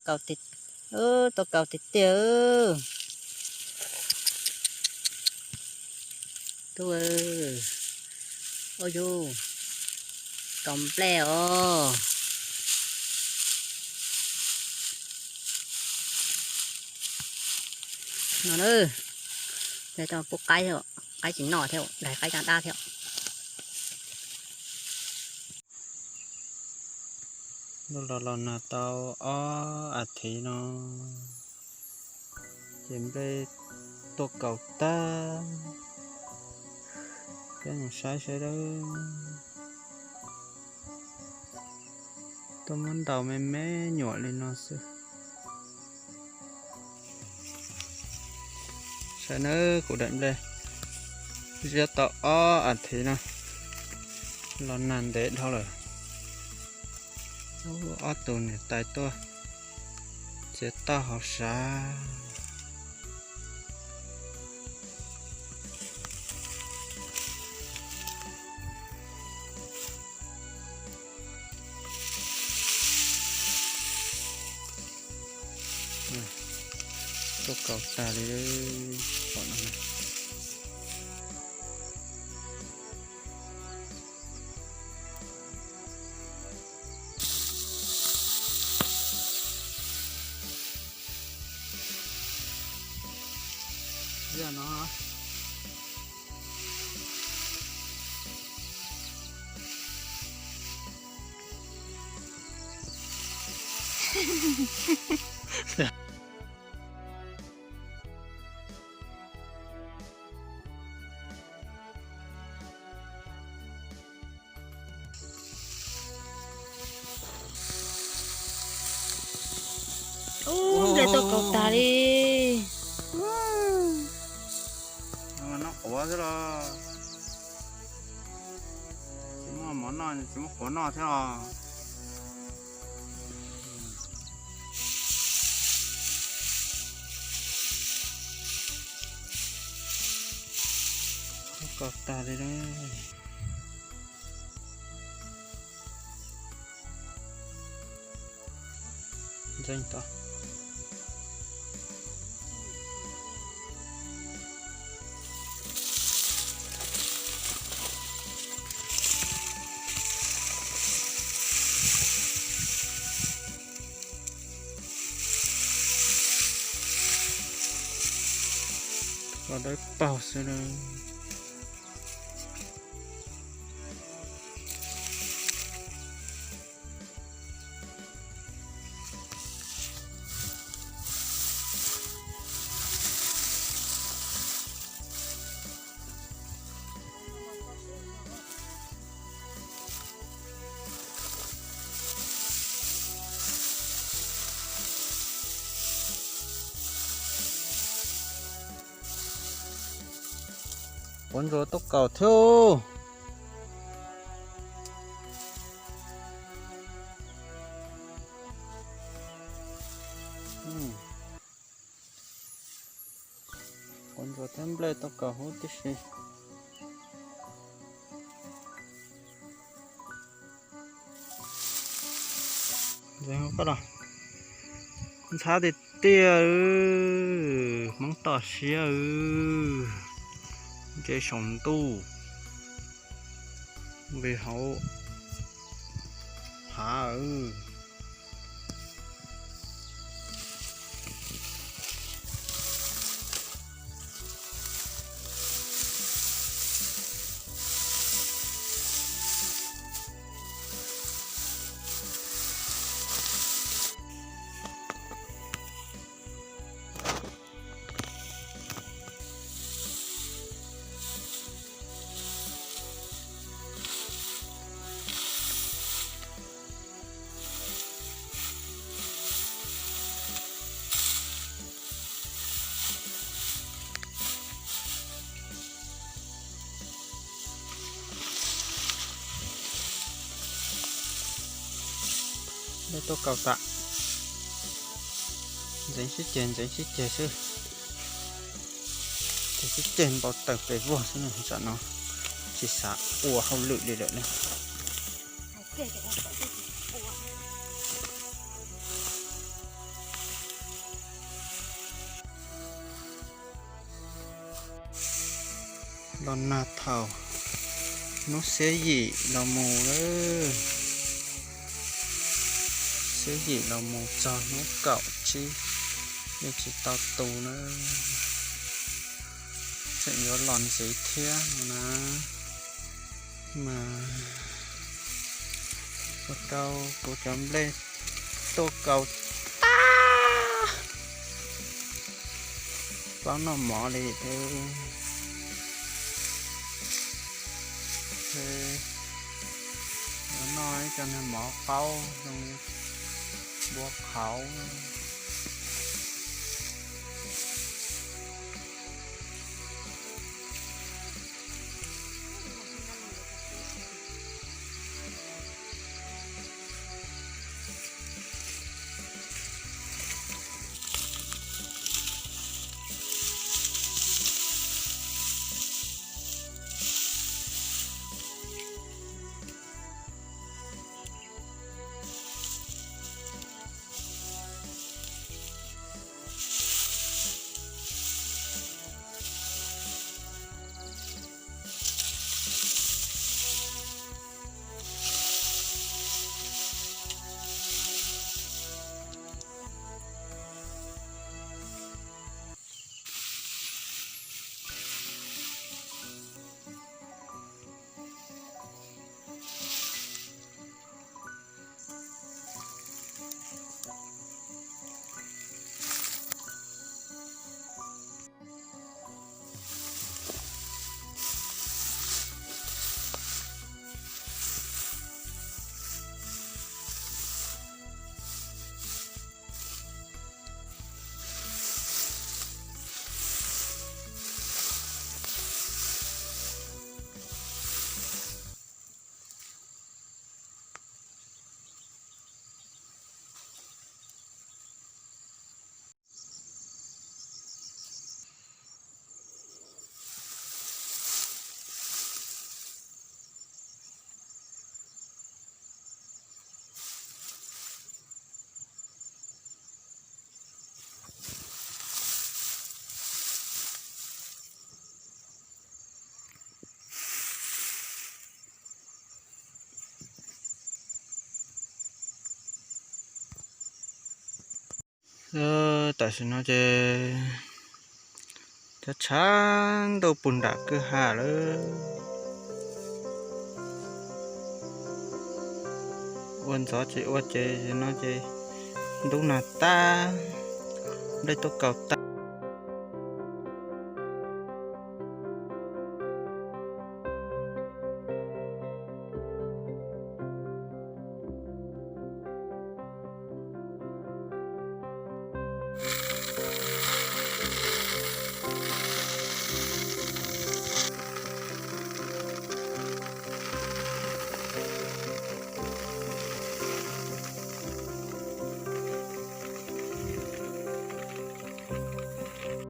kaus tiag, tuaj kaus tiag tiag. Tub, ua yus kaus nplej os. No na, pub qaib thiab, qaib tsis noj thiab, daig qaib caj dab thiab. Los los nag tau ob as thiv no ces nplej tuaj kaus tag. Peb mus saib saib dawb, tuaj muab ntaus me me nyuam li no xwb. Saib nawb, kuv daim nplej ziab tau ob as thiv no, los nag ntev dhau lawm. Ob tug niam tais tuaj txiav toj hauv sav. Tuaj kaus tag li, pom no. Ub, nplej tuaj kaus tag li. Noj quav xwb los? Tsis muaj mov noj, tsis muaj quav noj thiab os. Kaus tag li. Ntxeev tau. Los dawb paug xwb na. Quav ntsuas tuaj kaus thiab. Quav ntsuas thiab nplej tuaj kaus huv tib si. Ntxhab tiag tiag, Hmoob toj siab, ntse saum ntuj, nqis hauv hav. Nplej tuaj kaus tas, ntxeev sib ceg, ntxeev sib ceg xwb. Ces sib ceg npau taws pes vog xwb na, tsam no tsis xav ua hauj lwm li lawm na. Los nag thaum hnub xiab yim los mus lawm, xiab yim los mus txog hnub kaum tsib yeej tsis tau tu na. Tseem yuav los ntxiv thiab no na. Mas ua rau kuv cov nplej tuaj kaus tag, plaub noj mov li. Yuav noj ib co niag mov qaub zoo npua qhauv. Tam sim no ces tshav tshav ntuj puag nram kwj ha lawm. Ua ntxov ces ua ces no ces ntub nag tag, nplej tuaj kaus tag.